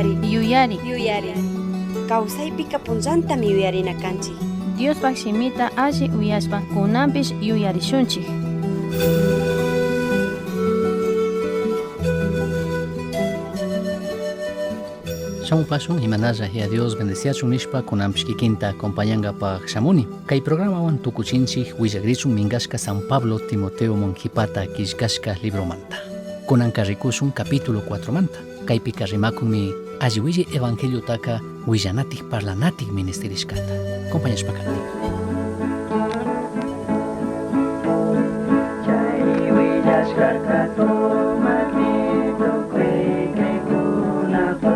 Yuyari. Yuyari. Yuyari. Kawsaypika punllantami yuyarina kanchik. Diospaj shimita alli uyashpa kunanpish yuyarishunchik. Shamupashun imanalla ya Dios bendeciachun nishpa kunanpish kikinta acompañangapaj shamuni. Kay programawan tukuchinchik willagrichun minkashka San Pablo Timoteo Monjipata killkashka libromanta. Kunanka rikushun capítulo 4 manta. Kaypika rimakunmi alli willay evangeliotaka willanatik parlanatik ministerishkata. Acompañashpa kati. Chay willashkarka tumakmi tukuy kriykunapaq.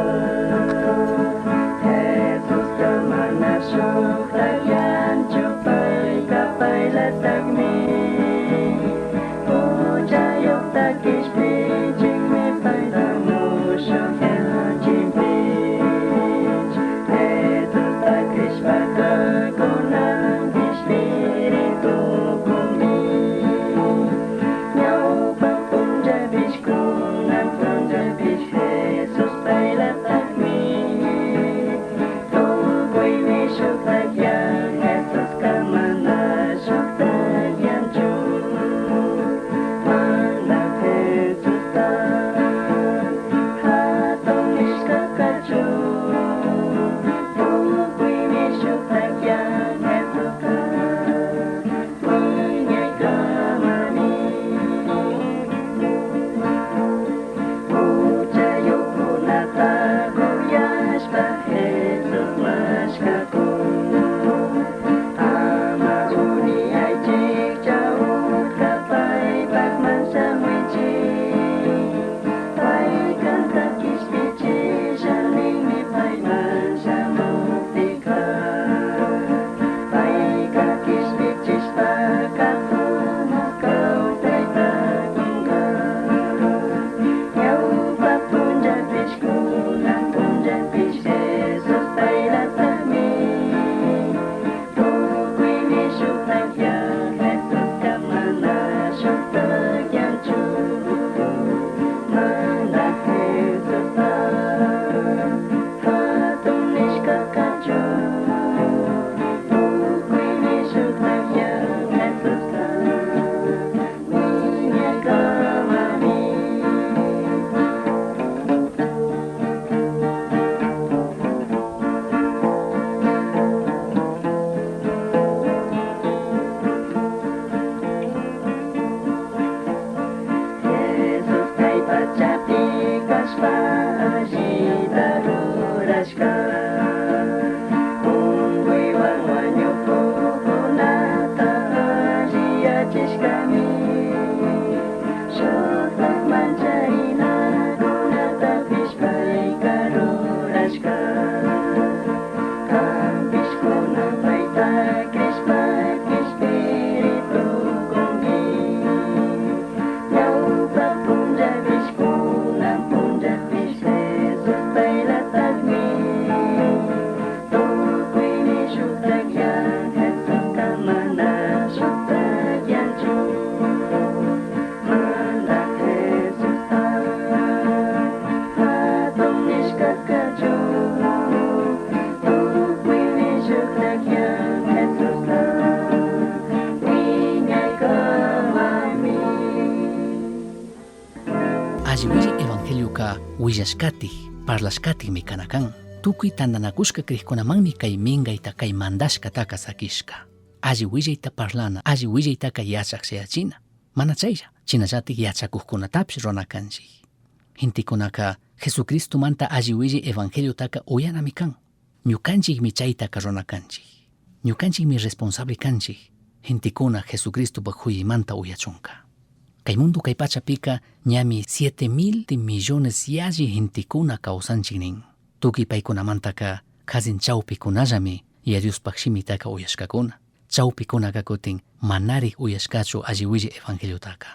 Jesuska mana shuktakyanchu payka paylatakmi. Huchayuqta qishpichinmi payta mushuqyachinpich. Jesusta krishpaka kunan qishpiri tukunmi. Ñawpa punllapish kunan punllapish Jesús paylatakmi. Tukuymi shuktakyan Jesuska mana shuktakyanchu. Mandaq Jesusta hatun nishka kachun. Tukuymi shuktakyan Jesuska wiñaykamami. Huchayuqkunata kuyashpa Jesús mashkakun. Ama uniyaychik chawutka paypaqman shamuychik. Pay kanta qishpichisha ninmi payman shamukpika. Payka qishpichishpaka sumaq kawsayta kunka. Ñawpa punllapish kunan punllapish Jesús paylatakmi. Tukuymi shuktakyan Jesuska mana shuktakyanchu. Mandaq Jesusta hatun nishka kachun. Tukuymi shuktakyan Jesuska wiñaykamami. Jesús kay pachapi kashpa allita rurashka. Unquywan wañukuqkunata alliyachishkami. Shuktak mancharinakunatapish payka rurashka. Kanpish kunan payta krishpa qishpiri tukunki. Ñawpa punllapish kunan punllapish Jesús paylatakmi. Tukuymi shuktakyan Jesuska mana shuktakyanchu. Mandaq Jesusta hatun nishka kachun. Tukuymi shuktakyan Jesuska wiñaykamami. Alli willay evangelioka willashkatik, parlashkatikmi kana kan. Tukuy tantanakushka kriykunamanmi kay minkayta kay mandashkataka sakishka. Alli willayta parlana, alli willaytaka yachak chayachina. Mana chaylla, chinallatik yachakuqkunatapish runa kanchik. Gentekunaka Jesucristomanta alli willay evangeliotaka uyanami kan. Ñukanchikmi chaytaka runa kanchik. Ñukanchikmi responsable kanchik. Gentekuna Jesucristopak huyaymanta uyachunka. Kay mundo kay pachapika ñami 7,000 millones yalli gentekuna kawsanchik nin. Tukuy paykunamantaka kazin chawpikunallami ya Diospaj shimitaka uyashkakuna. Chawpikunaka kutin manarik uyashkachu alli willay evangeliotaka.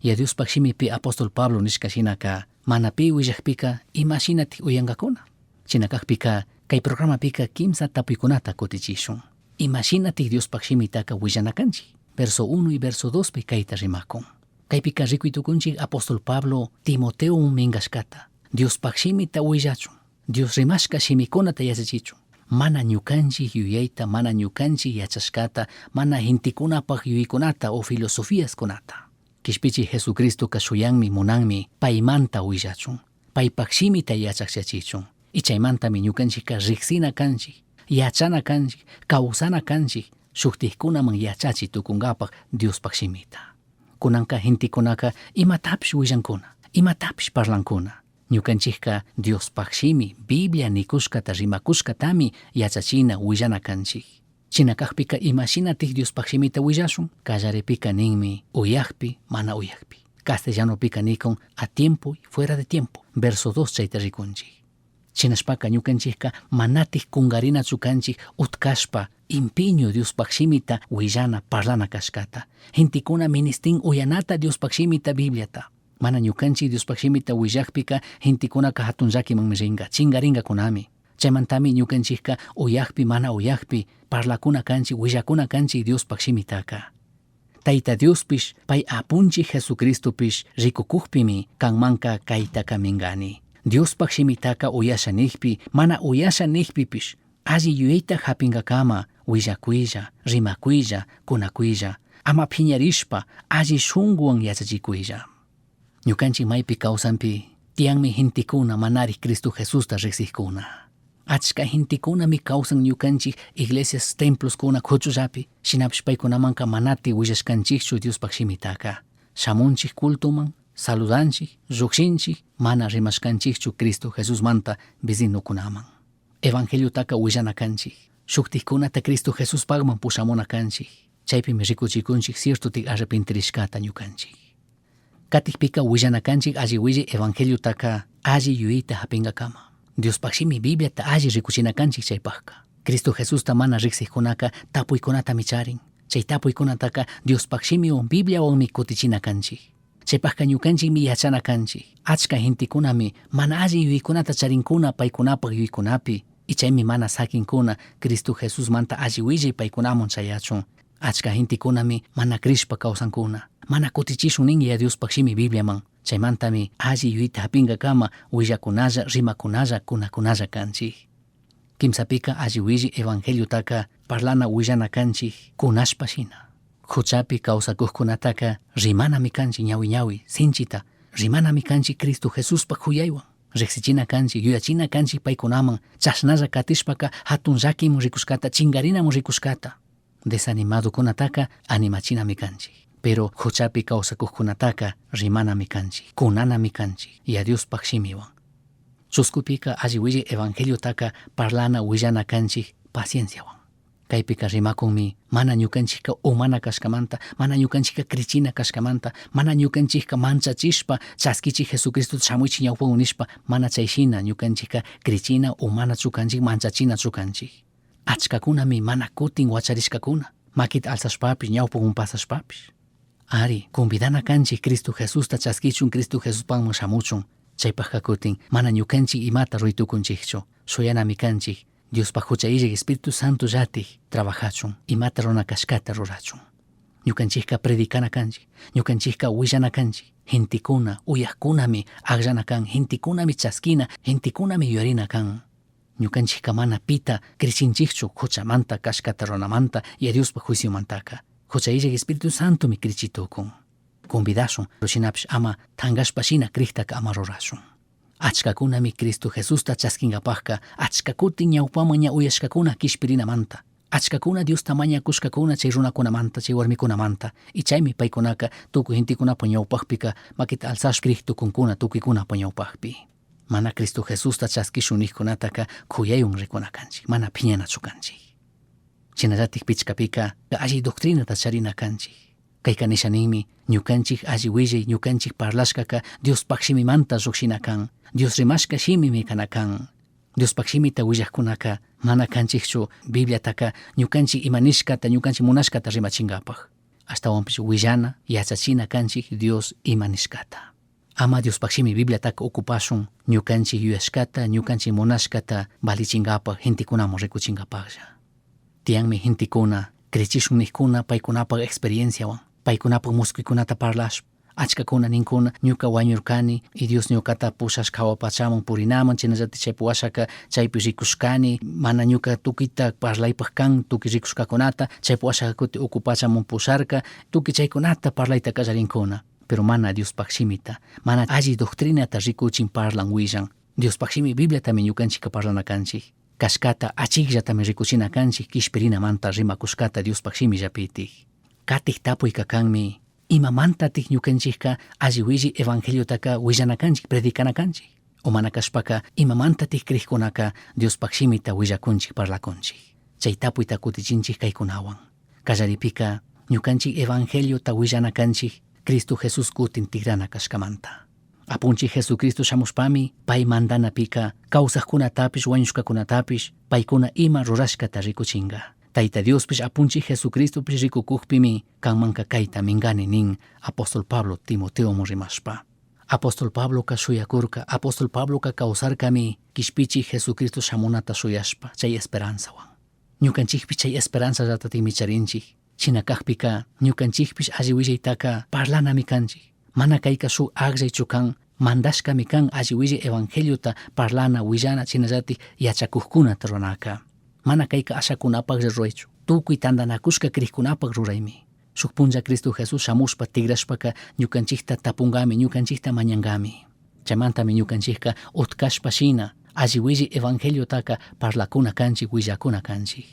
Ya Diospaj shimipi apóstol Pablo nishka shinaka mana pi willakpika ima shinatik uyankakuna. Shina kakpika kay programapika kimsa tapuykunata kutichishun. Ima shinatik Diospaj shimitaka willanakanchik. Verso 1 y verso 2 pi kayta rimakun. Kaypika rikuy tukunchik apóstol Pablo Timoteo minkashkata. Diospaj shimita willachun. Dios rimashka shimikunata yachachichun. Mana ñukanchik yuyayta, mana ñukanchik yachashkata, mana gentekunapaj yuyaykunata o filosofiaskunata. Kishpichij Jesucristoka shuyanmi munanmi paymanta willachun, paypaj shimita yachakchachichun. Y chaymantami ñukanchikka riksina kanchik, yachana kanchik, kawsana kanchik, shuktikkunaman yachachi tukunkapaj Diospaj shimita. Kunanka gentekunaka imatapish willankuna, imatapish parlankuna. Ñukanchikka Diospaj shimi, Biblia nikushkata rimakushkatami yachachina willana kanchik. Shina kakpika imashinatik Diospaj shimita willashun? Kallaripika ninmi uyakpi, mana uyakpi. Castellanopika nikun a tiempo y fuera de tiempo. Verso 2 chayta rikunchik. Shinashpaka ñukanchikka manatik kungarinachu kanchik utkashpa empeño Diospaj shimita willana parlana kashkata. Gentekuna ministin uyanata Diospaj shimita Bibliata. Mana ñukanchik Diospaj shimita willakpika gentekunaka hatun llakimanmi ringa, chingaringakunami. Chaymantami ñukanchikka uyakpi mana uyakpi parlakuna kanchik, willakuna kanchik Diospaj shimitaka. Tayta Diospish pay apunchik Jesucristopish rikukukpimi kanmanka kaytaka minkani. Diospaj shimitaka uyasha nikpi, mana uyasha nikpipish, alli yuyayta hapinkakama willakuylla, rimakuylla, kunakuylla, ama phiñarishpa alli shunkuwan yachachikuylla. Ñukanchik maypi kawsanpi tiyanmi gentekuna manarik Cristo Jesusta riksikkuna. Achka gentekunami kawsan ñukanchik iglesias, temploskuna kuchullapi, shinapish paykunamanka manati willashkanchikchu Diospaj shimitaka. Shamunchik cultoman, saludanchik, llukshinchik, mana rimashkanchikchu Cristo Jesusmanta vecinokunaman. Evangeliotaka willana kanchik. Shuktikkunata Cristo Jesuspagman pushamuna kanchik. Chaypimi rikuchikunchik ciertotik arrepentirishkata ñukanchik. Katikpika willana kanchik alli willay evangeliotaka alli yuyayta hapinkakama. Diospaj shimi Bibliata alli rikuchina kanchik chaypajka. Cristo Jesusta mana riksikkunaka tapuykunatami charin. Chay tapuykunataka Diospaj shimiwan Bibliawanmi kutichina kanchik. Chaypajka ñukanchikmi yachana kanchik. Achka gentekunami mana alli yuyaykunata charinkuna paykunapaj yuyaykunapi. Y chaymi mana sakinkuna Cristo Jesusmanta alli willay paykunaman chayachun. Achka gentekunami mana crishpa kawsankuna. Mana kutichishun nin ya Diospaj shimi Bibliaman. Chaymantami alli yuyayta hapinkakama willakunalla, rimakunalla, kunakunalla kanchik. Kimsapika alli willay evangeliotaka parlana willana kanchik kunashpa shina. Huchapi kawsakuqkunataka rimanami kanchik ñawi ñawi, sinchita, rimanami kanchik Cristo Jesuspaj huyaywan. Riksichina kanchik, yuyachina kanchik paykunaman, chashnalla katishpaka hatun llakimun rikushkata, chingarinamun rikushkata. Desanimadokunataka animachinami kanchik. Pero huchapi kawsakuqkunataka rimanami kanchik, kunanami kanchik, ya Diospaj shimiwan. Chuskupika alli willay evangeliotaka parlana willana kanchik pacienciawan. Kaypika rimakunmi mana ñukanchikka umana kashkamanta, mana ñukanchikka krichina kashkamanta, mana ñukanchikka manchachishpa chaskichik Jesucristo shamuychik ñawpawan nishpa, mana chay shina ñukanchikka krichina umanachu kanchik, manchachinachu kanchik. Achkakunami mana kutin wacharishkakuna, makita alzashpapish, ñawpawan pasashpapish. Ari, convidana kanchik Cristo Jesusta chaskichun, Cristo Jesuspanman shamuchun. Chaypajka kutin mana ñukanchik imata ruytukunchikchu, shuyanami kanchik Diospaj hucha illak Espíritu Santo llatik trabajachun, imata runa kashkata rurachun. Ñukanchikka predicana kanchik, ñukanchikka willana kanchik, gentekuna, uyakkunami akllana kan, gentekunami chaskina, gentekunami yuyarina kan. Ñukanchikka mana pita krichinchikchu huchamanta, kashkata runamanta y a Diospaj juiciomantaka. Hucha illak Espíritu Santomi krichitukun. Convidashun, shinapish ama tankashpa shina kriktaka ama rurashun. Achkakunami Cristo Jesusta chaskinkapajka achkakutin ñawpaman ña uyashkakuna kishpirinamanta. Achkakuna Diosta mañakushkakuna chay runakunamanta, chay warmikunamanta. Y chaymi paykunaka tukuy gentekunapa ñawpajpika makita alzashpa kriktukunkuna tukuykunapa ñawpajpi. Mana Cristo Jesusta chaskishun nijkunataka kuyaywan rikuna kanchik, mana phiñanachu kanchik. Shinallatik pichkapika alli doctrinata charina kanchik. Kayka nisha ninmi ñukanchik alli willay, ñukanchik parlashkaka Diospaj shimimanta llukshina kan, Dios rimashka shimimi kana kan. Diospaj shimita willajkunaka mana kanchikchu Bibliataka ñukanchik ima nishkata, ñukanchik munashkata rimachinkapaj. Ashtawanpish willana, yachachina kanchik Dios ima nishkata. Ama Diospaj shimi Bibliataka ocupashun ñukanchik yuyashkata, ñukanchik munashkata valichinkapaj, gentekunaman rikuchinkapajlla. Tiyanmi gentekuna, krichishun nijkuna paykunapaj experienciawan, paykunapaj muskuykunata parlashpa, Achkakuna ninkuna ñuka wañurkani y Dios ñukata pushashka jahua pachaman purinaman, chinallatik chaypi washaka chaypi rikushkani, mana ñuka tukuyta parlaypaj kan tukuy rikushkakunata, chaypi washaka kuti uku pachaman pusharka, tukuy chaykunata parlayta kallarinkuna. Pero mana Diospaj shimita, mana alli doctrinata rikuchin parlan willan. Diospaj shimi Bibliatami ñukanchikka parlana kanchik. Kashkata achikllatami rikuchina kanchik kishpirinamanta rimakushkata Diospaj shimillapitik. Katik tapuyka kanmi, imamantatik ñukanchikka alli willi evangeliotaka willana kanchik, predicana kanchik? O mana kashpaka imamantatik crijkunaka Diospaj shimita willakunchik parlakunchik? Chay tapuyta kutichinchik kaykunawan. Kallaripika ñukanchik evangeliota willana kanchik Cristo Jesús kutin tigrana kashkamanta. Apunchik Jesucristo shamushpami pay mandanapika kawsaqkunatapish wañushkakunatapish paykuna ima rurashkata rikuchinga. Tayta Diospish apunchik Jesucristopish rikukukpimi kanmanka kayta mingani nin apóstol Pablo Timoteoman rimashpa. Apóstol Pabloka shuyakurka, apóstol Pabloka kawsarkami kishpichik Jesucristo shamunata shuyashpa chay esperanzawan. Ñukanchikpish chay esperanzallatatikmi charinchik. Shina kakpika ñukanchikpish alli willaytaka parlanami kanchik. Mana kayka shuk akllaychu kan, mandashkami kan alli willay evangeliota parlana, willana, shinallatik yachakukkunata ruranaka. Mana kayka ashakunapaklla ruraychu, tukuy tantanakushka krikkunapak ruraymi. Shuk punlla Cristo Jesús shamushpa tigrashpaka ñukanchikta tapunkami, ñukanchikta mañankami. Chaymantami ñukanchikka utkashpa shina alli willay evangeliotaka parlakuna kanchik, willakuna kanchik.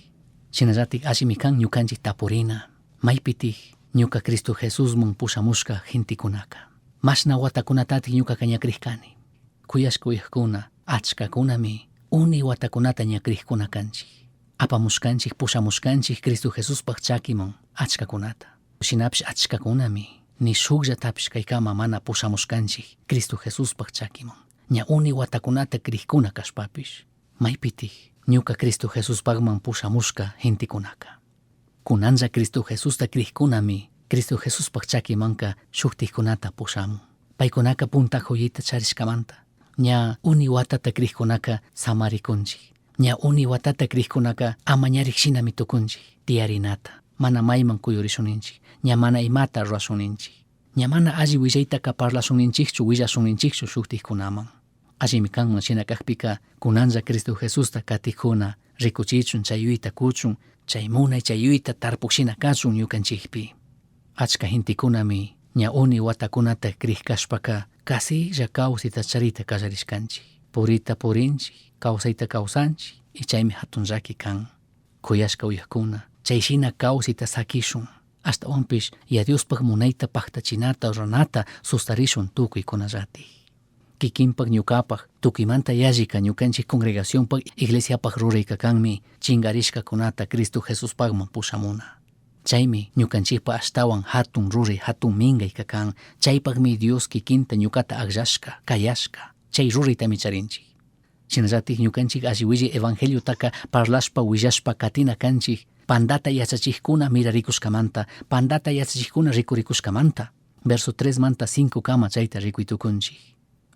Shinallatik allimi kan ñukanchik tapurina, maypitik ñuka Cristo Jesusman pushamushka gentekunaka. Mashna watakunatatik ñukaka ña krikani. Kuyashka uyakuna, achkakunami uni watakunata ña krikuna kanchik. Apamushkanchik, pushamushkanchik Cristo Jesuspaj chakiman achkakunata. Shinapish achkakunami ni shukllatapish kaykama mana pushamushkanchik Cristo Jesuspaj chakiman. Ña uni watakunata krikuna kashpapish. Maypitik ñuka Cristo Jesuspajman pushamushka gentekunaka. Kunanlla Cristo Jesusta krikkunami Cristo Jesuspaj chakimanka shuktikkunata pushamun. Paykunaka punta joyita charishkamanta. Ña uni watata krikkunaka samarikunchik. Ña uni watata krikkunaka amañarik shinami tukunchik tiyarinata. Mana mayman kuyurishuninchik. Ña mana imata rurashuninchik. Ña mana alli willaytaka parlashunninchikchu willashunninchikchu shuktikkunaman. Allimi kanman shina kakpika kunanlla Cristo Jesusta katikuna rikuchichun chay yuyayta kuchun, chay munay chay yuyayta tarpuk shina kachun ñukanchikpi. Achka gentekunami ña uni watakunata krik kashpaka kasilla kawsayta charita kallarishkanchik. Purita purinchik, kawsayta kawsanchik y chaymi hatun llaki kan. Kuyashka uyakuna, chay shina kawsayta sakishun. Ashtawanpish ya Diospaj munayta paktachinata ruranata sustarishun tukuykunallatik. Kikinpak ñukapak tukuymanta yallika ñukanchik congregacionpak iglesiapaj rurayka kanmi chinkarishkakunata Cristo Jesuspajman pushamuna. Chaymi ñukanchikpa ashtawan hatun ruray hatun minkayka kan, chaypakmi Dios kikinta ñukata akllashka, kayashka, chay ruraytami charinchik. Shinallatik ñukanchik alli willay evangeliotaka parlashpa willashpa katina kanchik, pandata yachachikkuna mirarikushkamanta, pandata yachachikkuna rikurikushkamanta. Verso 3 manta 5 kama chayta rikuytukunchik.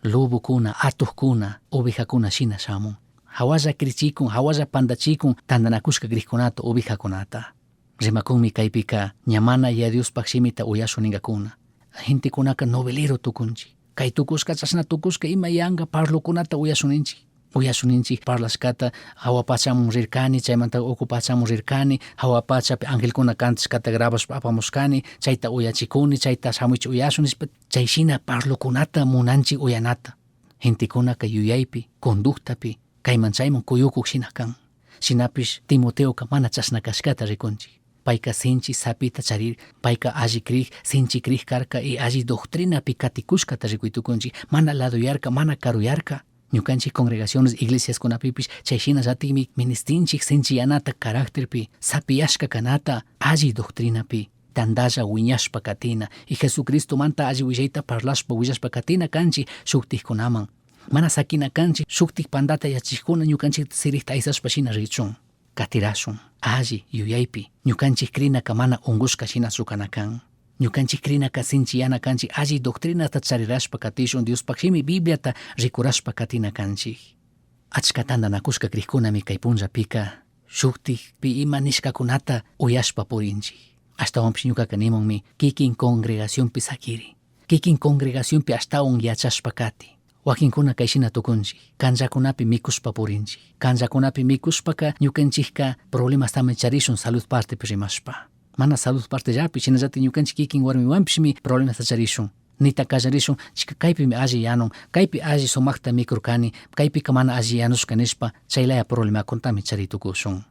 Lobokuna, atukkuna, ovejakuna shina shamun. Hawalla krichikun, hawalla pandachikun, tantanakushka krikkunata, ovejakunata. Rimakunmi kaypika ña mana ya Diospaj shimita uyashun ninkakuna. Gentekunaka novelero tukunchik. Kay tukushka, chashna tukushka ima yanka parlokunata uyashuninchik. Uyashuninchik parlashkata hawa pachamun rirkani, chaymanta uku pachamun rirkani, hawa pachapi angelkuna kantashkata grabashpa apamushkani, chayta uyachikuni, chayta shamuychik uyashun nishpa, chay shina parlokunata munanchik uyanata. Gentekunaka yuyaypi, conductapi, kayman chayman kuyukuk shina kan. Shinapish Timoteoka mana chashna kashkata rikunchik. Payka sinchi sapita charir, payka alli krik, sinchi krik karka y alli doctrinapi katikushkata rikuytukunchik, mana laduyarka, mana karuyarka. Ñukanchik congregaciones, iglesiaskunapipish chay shinallatikmi ministinchik sinchiyanata carácterpi, sapiyashka kanata, alli doctrinapi, tantalla wiñashpa katina y Jesucristomanta alli willayta parlashpa willashpa katina kanchik shuktikkunaman. Mana sakina kanchik shuktik pandata yachachikkuna ñukanchikta sirikta aysashpa shina richun. Katirashun, alli yuyaypi, ñukanchik krinaka mana unkushka shinachu kana kan. Ñukanchik krinaka sinchiyana kanchik, alli doctrinata charirashpa katishun, Diospaj shimi Bibliata rikurashpa katina kanchik. Achka tantanakushka krikkunami kay punllapika shuktikpi ima nishkakunata uyashpa purinchik. Ashtawanpish ñukaka nimunmi kikin congregacionpi sakiri. Kikin congregacionpi ashtawan yachashpa kati. Wakinkuna kayshina tukunchik, canllakunapi mikushpa purinchik. Canllakunapi mikushpaka ñukanchikka problemastami charishun salud partepi rimashpa. Mana salud partellapi, shinallatik ñukanchik kikin warmiwanpishmi problemasta charishun. Nita kallarishun, chika kaypimi alli yanun, kaypi alli sumakta mikurkani, kaypika mana alli yanushka nishpa, chaylaya problemakuntami charitukushun.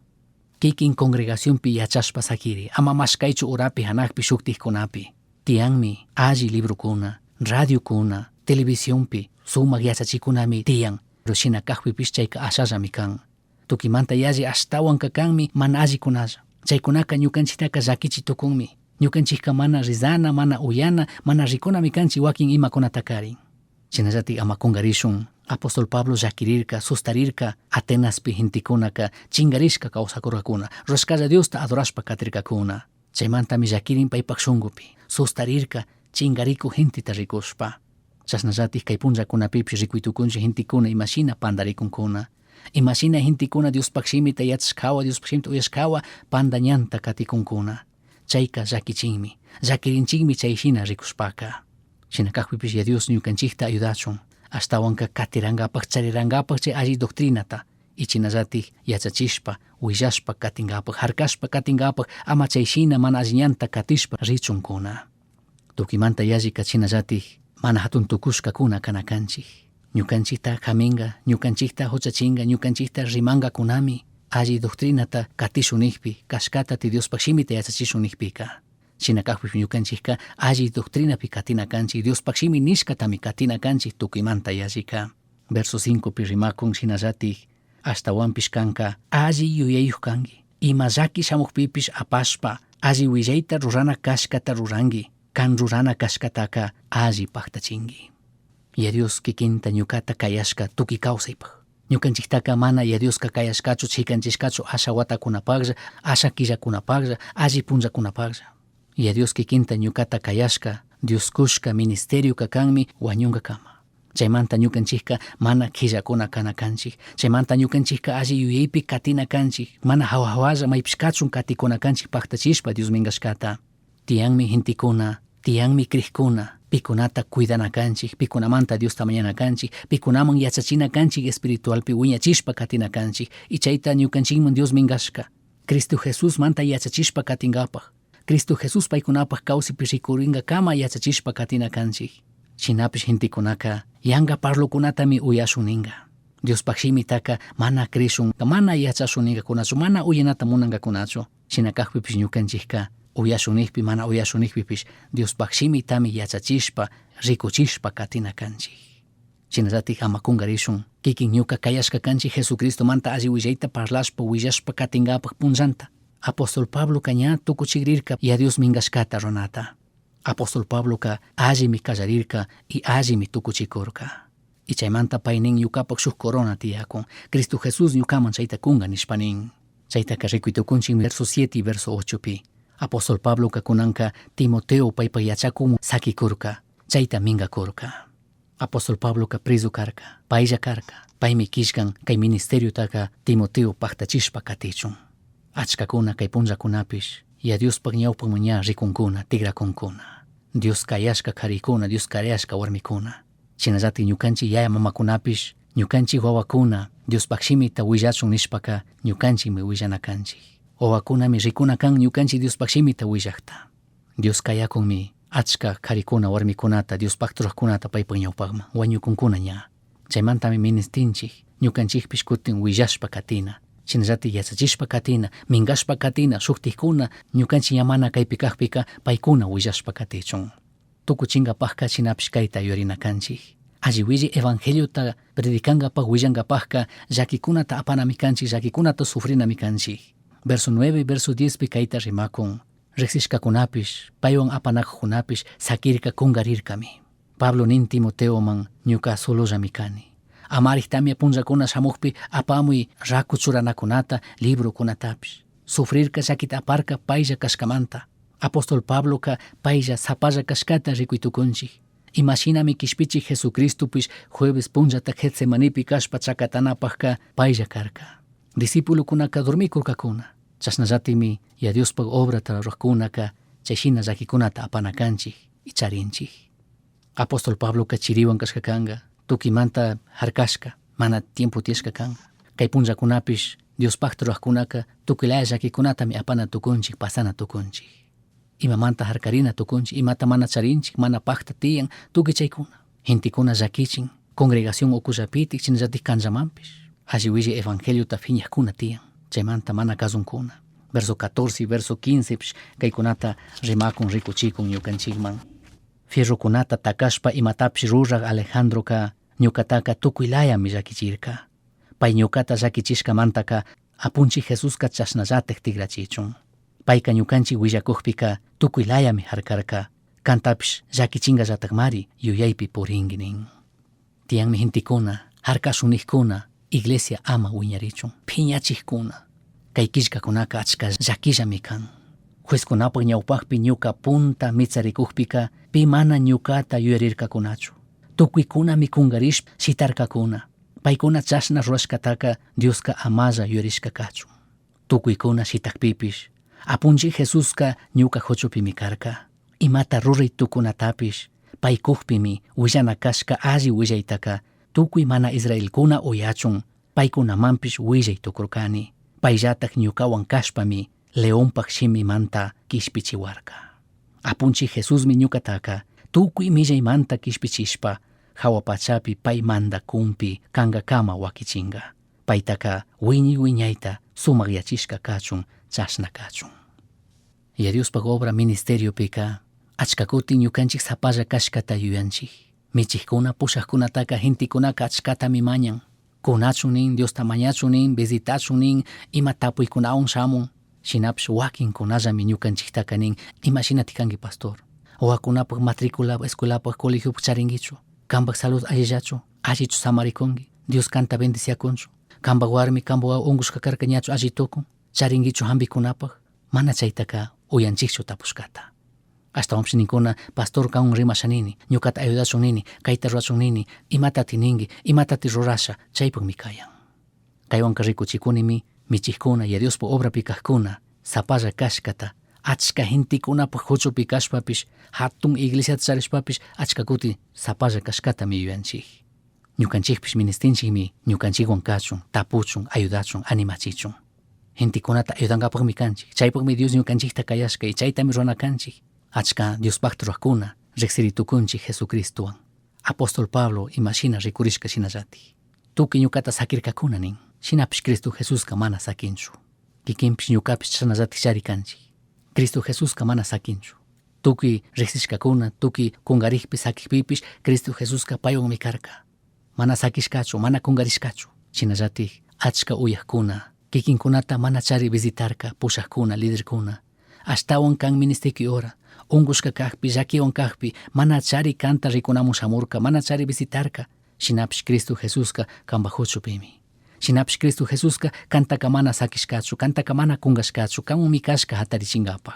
Kikin congregacionpi yachashpa sakiri, ama mashkaychu urapi hanakpi shuktikkunapi. Tiyanmi alli librokuna, radiokuna, televisionpi sumak yachachikunami tiyan, pero shina kakpipish chayka ashallami kan. Tukimanta yalli ashtawanka kanmi mana allikunalla. Chaykunaka ñukanchiktaka llakichi tukunmi. Ñukanchikka mana rizana, mana uyana, mana rikunami kanchik wakin imakunatakarin. Shinallatik ama kungarishun, apóstol Pablo llakirirka, sustarirka, Atenaspi gentekunaka chingarishka kawsakurkakuna, rurashkalla Diosta adorashpa katirkakuna. Chaymantami llakirin paypak shunkupi, sustarirka, chingarikuk genteta rikushpa. Chashnallatik kay punllakunapipish rikuy tukunchik gentekuna imashina pandarikunkuna. Imashina gentekuna Diospaj shimita yachashkawa, Diospaj shimita uyashkawa panda ñanta katikunkuna. Chayka llakichinmi, llakirinchikmi chay shina rikushpaka. Shina kakpipish ya Dios ñukanchikta ayudachun, ashtawanka katirankapak, charirankapak chay alli doctrinata, y chinallatik yachachishpa, willashpa katinkapak, harkashpa katinkapak, ama chay shina mana alli ñanta katishpa richunkuna. Tukimanta yallika chinallatik mana hatun tukushkakuna kana kanchik. Ñukanchikta kaminga, ñukanchikta huchachinga, ñukanchikta rimangakunami, alli doctrinata katishun nikpi, kashkata ti Diospaj shimita yachachishun nikpika. Shina kakpish ñukanchikka alli doctrinapi katina kanchik, Diospaj shimi nishkatami katina kanchik tukuymanta yallika. Verso 5 pi rimakun shinallatik, ashtawanpish kanka alli yuyayuj kanki. Ima llaki shamukpipish apashpa, alli willayta rurana kashkata ruranki, kan rurana kashkataka alli paktachinki. Ya Dios kikinta ñukata kayashka tukuy kawsaypaj. Ñukanchiktaka mana ya Dioska kayashkachu chikanchishkachu asha watakunapaklla, asha killakunapaklla, alli punllakunapaklla. Ya Dios kikinta ñukata kayashka, Dios kushka ministerioka kanmi wañunkakama. Chaymanta ñukanchikka mana qhillakuna kana kanchik. Chaymanta ñukanchikka alli yuyaypi katina kanchik. Mana hawa hawalla maypish kachun katikuna kanchik paktachishpa Dios minkashkata. Tiyanmi gentekuna, tiyanmi crijkuna, pikunata cuidana kanchik, pikunamanta Diosta mañana kanchik, pikunaman yachachina kanchik espiritualpi wiñachishpa katina kanchik, y chayta ñukanchikman Dios minkashka. Cristo Jesús manta yachachishpa katinkapak. Cristo Jesús paykunapak kawsipi rikurinkakama yachachishpa katina kanchik. Shinapish gentekunaka yanka parlokunatami uyashun ninka. Diospaj shimitaka mana crishun, mana yachashun ninkakunachu, mana uyanata munankakunachu. Shina kakpipish ñukanchikka uyashun nikpi, mana uyashun nikpipish Diospaj shimitami yachachishpa, rikuchishpa katina kanchik. Shinallatik ama kunkarishun, kikin ñuka kayashka kanchik Jesucristomanta alli willayta parlashpa, willashpa katinkapak punllanta. Apóstol Pabloka ña tukuchikrirka ya Dios minkashkata runata. Apóstol Pabloka allimi kallarirka y allimi tukuchikurka. Y chaymanta pay nin ñukapak shuk corona tiyakun. Cristo Jesús ñukaman chayta kunka nishpa nin. Chaytaka rikuy tukunchik verso 7 y verso 8 pi. Apóstol Pabloka kunanka Timoteo paypak yachakumun sakikurka, chayta minkakurka. Apóstol Pabloka preso karka, paylla karka, paymi killkan kay ministeriotaka Timoteo paktachishpa katichun. Achkakuna kay punllakunapish, ya Diospaj ñawpakman ña rikunkuna, tigrakunkuna. Dios kayashka karikuna, Dios kayashka warmikuna. Shinallatik ñukanchik yaya mamakunapish, ñukanchik wawakuna, Diospaj shimita willachun nishpaka ñukanchikmi willana kanchik. Wawakunami rikuna kan ñukanchik Diospaj shimita willakta. Dios kayakunmi achka karikuna warmikunata, Diospaj rurajkunata paypak ñawpakman, wañukunkuna ña. Chaymantami ministinchik, ñukanchikpish kutin willashpa katina. Shinallatik yachachishpa katina, minkashpa katina, shuktikuna, ñukanchik ña mana kaypi kakpika paykuna willashpa katichun. Tukuchinkapakka shinapish kayta yuyarina kanchik. Alli willi evangeliota predikankapak willankapakka llakikunata apanami kanchik, llakikunata sufrinami kanchik. Verso 9 y verso 10 pi kayta rimakun. Riksishkakunapish, paywan apanakukunapish sakirka kunkarirkami. Pablo nin Timoteoman ñuka solollami kani. Amarik tamia punllakuna shamukpi apamuy raku churanakunata, librokunatapish. Sufrirka llakita aparka paylla kashkamanta. Apóstol Pabloka paylla sapalla kashkata rikuy tukunchik. Imashinami kishpichik Jesucristopish jueves punllata Getsemanipi kashpa chakatanapakka paylla karka. Discipulokunaka dormikurkakuna. Chashnallatimi ya Diospaj obrata rurajkunaka chayshina llakikunata apana kanchik y charinchik. Apóstol Pabloca chirihuan cashca canga, tucuimanta jarcashca, mana tiempo tiyashca canga. Cai punllacunapish Diospajta rurajcunaca tucuilaya llaquicunatami apana tucunchij, pasana tucunchij. Imamanta jarcarina tucunchij, imata mana charinchij, mana pajta tiyan, tucui chaicuna. Gentecuna llaquichin, congregación ucullapitik, shinallatik canllamanpish. Alli huillai evangeliota fiñajcuna tiyan, chaimanta mana cazuncuna. Verso 14, verso 15 pish caicunata rimacun, ricuchicun ñucanchijman. Fierrocunata tacashpa imatapish ruraj Alejandroca ñucataca tucuilayami llaquichirca. Pai ñucata llaquichishcamantaca Apunchij Jesusca chashnallataj tigrachichun. Paica ñucanchij huillacujpica tucuilayami jarcarca. Cantapish llaquichingallatajmari yuyaipi puringui nin. Tiyanmi gentecuna, jarcashun nijcuna, iglesia ama huiñarichun, phiñachijcuna. Cai quillcacunaca achca llaquillami can. Juezcunapaj ñaupajpi ñuca punta mitsaricujpica pi mana ñucata yuyarircacunachu. Tucuicunami cungarishpa shitarcacuna. Paicuna chashna rurashcataca Diosca amalla yuyarishca cachun. Tucuicuna shitajpipish, Apunchij Jesusca ñuca juchupimi carca. Imata rurai tucunatapish pai cujpimi huillana cashca alli huillaitaca tucui mana israelcuna uyachun paicunamanpish huillai tucurcani. Paillataj ñucahuan cashpami leonpaj shimimanta quishpichihuarca. Apunchij Jesusmi ñucataca tucui millaimanta quishpichishpa jahua pachapi pai mandacunpi cangacama huaquichinga. Paitaca huiñai huiñaita sumajyachishca cachun, chashna cachun. Yaya Diospaj obra ministeriopica achca cutin ñucanchij sapalla cashcata yuyanchij. Michijcuna, pushajcunataca gentecunaca achcatami mañan. Cunachun nin, Diosta mañachun nin, visitachun nin, ima tapuicunahuan shamun. Shinapish huaquincunallami ñucanchijtaca nin, ima shinataj cangui pastor? Huahuacunapaj matriculapaj, escuelapaj, colegiopaj charinguichu? Cambaj salud allillachu? Allichu samaricungui? Dios canta bendiciacunchu? Cambaj huarmi, cambaj huahua ungushca carca ñachu alli tucun? Charinguichu jambicunapaj? Mana chaitaca uyanchijchu tapushcata. Ashtahuanpish nincuna, pastor canhuan rimasha nini, ñucata ayudachun nini, caita rurachun nini, imatati ningui, imatati rurasha, chaipajmi cayan. Caihuanca ricuchicunimi michijcuna, Yaya Diospaj obrapi cajcuna, sapalla cashcata, achca gentecunapaj juchupi cashpapish, jatun iglesiata charishpapish achca cutin sapalla cashcatami yuyanchij. Ñucanchijpish ministinchijmi ñucanchijhuan cachun, tapuchun, ayudachun, animachichun. Gentecunata ayudangapajmi canchij. Chaipajmi Dios ñucanchijta cayashca y chaitami rurana canchij. Achca Diospajta rurajcuna rijsiri tucunchij Jesucristohuan. Apóstol Pablo ima shina ricurishca shinallataj. Tucui ñucata saquircacuna nin. Shinapish Cristo Jesusca mana saquinchu. Quiquinpish ñucapish chashnallataj chari canchij. Cristo Jesusca mana saquinchu. Tucui rijsishcacuna, tucui cungarijpi saquijpipish Cristo Jesusca paihuanmi carca. Mana saquishcachu, mana cungarishcachu. Shinallataj achca uyajcuna, quiquincunata mana chari visitarca, pushajcuna, lidercuna. Ashtahuan can ministiqui hora, ungushca cajpi, llaquihuan cajpi, mana chari canta ricunamun shamurca, mana chari visitarca. Shinapish Cristo Jesusca cambaj juchupimi. Shinapish Cristo Jesusca cantaca mana saquishcachu, cantaca mana cungashcachu, canhuanmi cashca jatarichingapaj.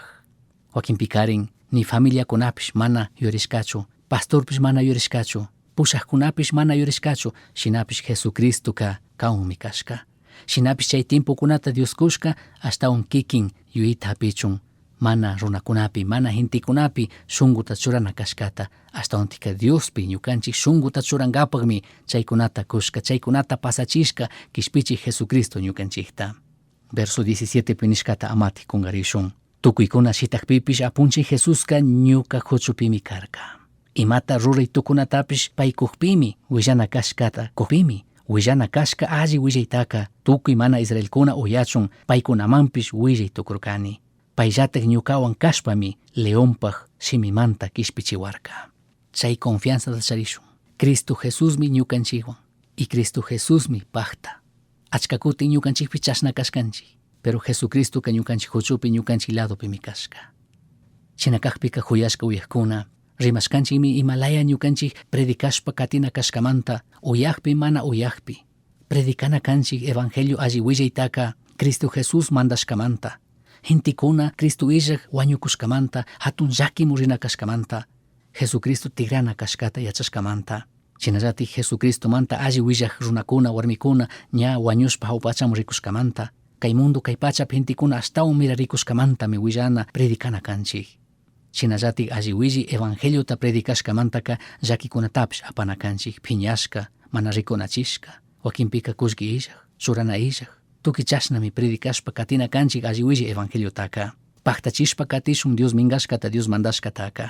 Huaquinpicarin ni familiacunapish mana yuyarishcachu, pastorpish mana yuyarishcachu, pushajcunapish mana yuyarishcachu, shinapish Jesucristoca canhuanmi cashca. Shinapish chai tiempocunata Dios cushca ashtahuan quiquin yuyita japichun, mana runacunapi, mana gentecunapi shunguta churana cashcata, ashtahuantica Diospi ñucanchij shunguta churangapajmi chaicunata cushca, chaicunata pasachishca quishpichij Jesucristo ñucanchijta. Verso 17pi nishcata amati cungarishun. Tucuicuna shitajpipish Apunchij Jesusca ñuca juchupimi carca. Imata rurai tucunatapish pai cujpimi, huillana cashcata cujpimi, huillana cashca alli huillaitaca tucui mana israelcuna uyachun paicunamanpish huillai tucurcani. Paillataj ñucahuan cashpami leonpaj shimimanta quishpichihuarca. Chai confianzata charishun. Cristo Jesusmi ñucanchijhuan y Cristo Jesusmi pajta. Achca cutin ñucanchijpi chashna cashcanchij, pero Jesucristoca ñucanchij juchupi, ñucanchij ladopimi cashca. Shina cajpica juyashca uyajcuna, rimashcanchijmi ima laya ñucanchij predicashpa catina cashcamanta, uyajpi mana uyajpi. Predicana canchij evangelio alli huillaitaca Cristo Jesús mandashcamanta, gentecuna Cristo illaj huañucushcamanta, jatun llaquimu rina cashcamanta, Jesucristo tigrana cashcata yachashcamanta. Shinallataj Jesucristomanta alli huillaj runacuna, huarmicuna ña huañushpa jahua pachaman ricushcamanta, cai mundo cai pachapi gentecuna ashtahuan miraricushcamantami huillana, predicana canchij. Shinallatik alli willi evangeliota predicashkamantaka llakikunatapish apana kanchik, piñashka, mana rikunachishka, wakinpika kullki illaj, churana illaj. Tukuy chashnami predicashpa katina kanchik alli willi evangeliotaka. Paktachishpa katishun Dios minkashkata, Dios mandashkataka.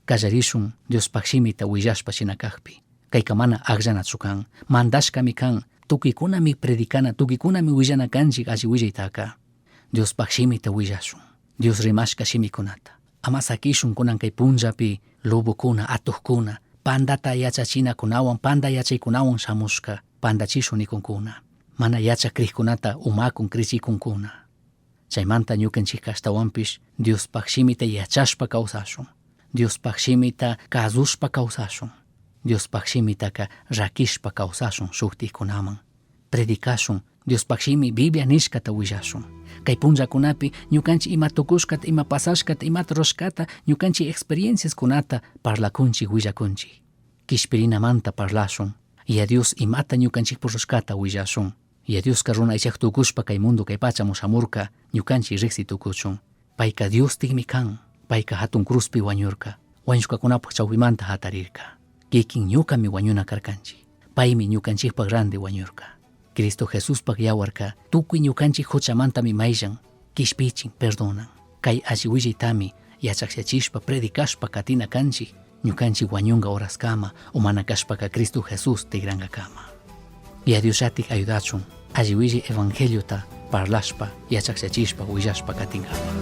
Kallarishun Diospaj shimita willashpa shina kakpi. Kayka mana akllanachu kan, mandashkami kan, tukuykunami predicana, tukuykunami willana kanchik alli willaytaka. Diospaj shimita willashun, Dios rimashka shimikunata. Ama sakishun kunan kay punllapi lobokuna, atukuna, pandata yachachinakunawan, panda yachaykunawan shamushka, pandachishun nikunkuna. Mana yachak krikkunata umakun krichikunkuna. Chaymanta ñukanchikka ashtawanpish Diospaj shimita yachashpa kawsashun. Diospaj shimita kazushpa kawsashun. Diospaj shimitaka rakishpa kawsashun shuktikkunaman. Predicashun, Diospaj shimi Biblia nishkata willashun. Kay punllakunapi ñukanchik ima tukushkata, ima pasashkata, imata rurashkata, ñukanchik experienciaskunata parlakunchik, willakunchik. Kishpirinamanta parlashun. Yaya Dios imata ñukanchikpuk rurashkata willashun. Yaya Dioska runa aychaj tukushpa kay mundo kay pachamun shamurka ñukanchik riksi tukuchun. Payka Dios tikmi kan. Payka hatun cruzpi wañurka. Wañushkakunapaj chawpimanta hatarirka. Kikin ñukami wañuna karkanchik. Paymi ñukanchikpaj randi wañurka. Cristo Jesuspaj yawarka tukuy ñukanchik huchamantami mayllan, kishpichin, perdonan. Kay alli willaytami yachakllachishpa, predicashpa katina kanchik, ñukanchik wañunga horaskama o mana kashpaka Cristo Jesús tikrankakama. Yaya Diosllatik ayudachun, alli willay evangeliota parlashpa, yachakllachishpa, willashpa katinkapa.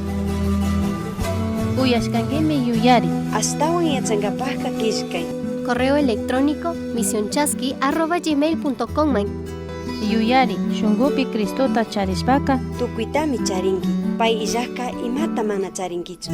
Uyashkankimi yuyari. Ashtawan yachankapajka killkay. Correo electrónico misionchasqui@gmail.com man. Yuyari, shunkupi Cristota charishpaka Tukuytami charinki. Pay illajka imata mana charinkichu.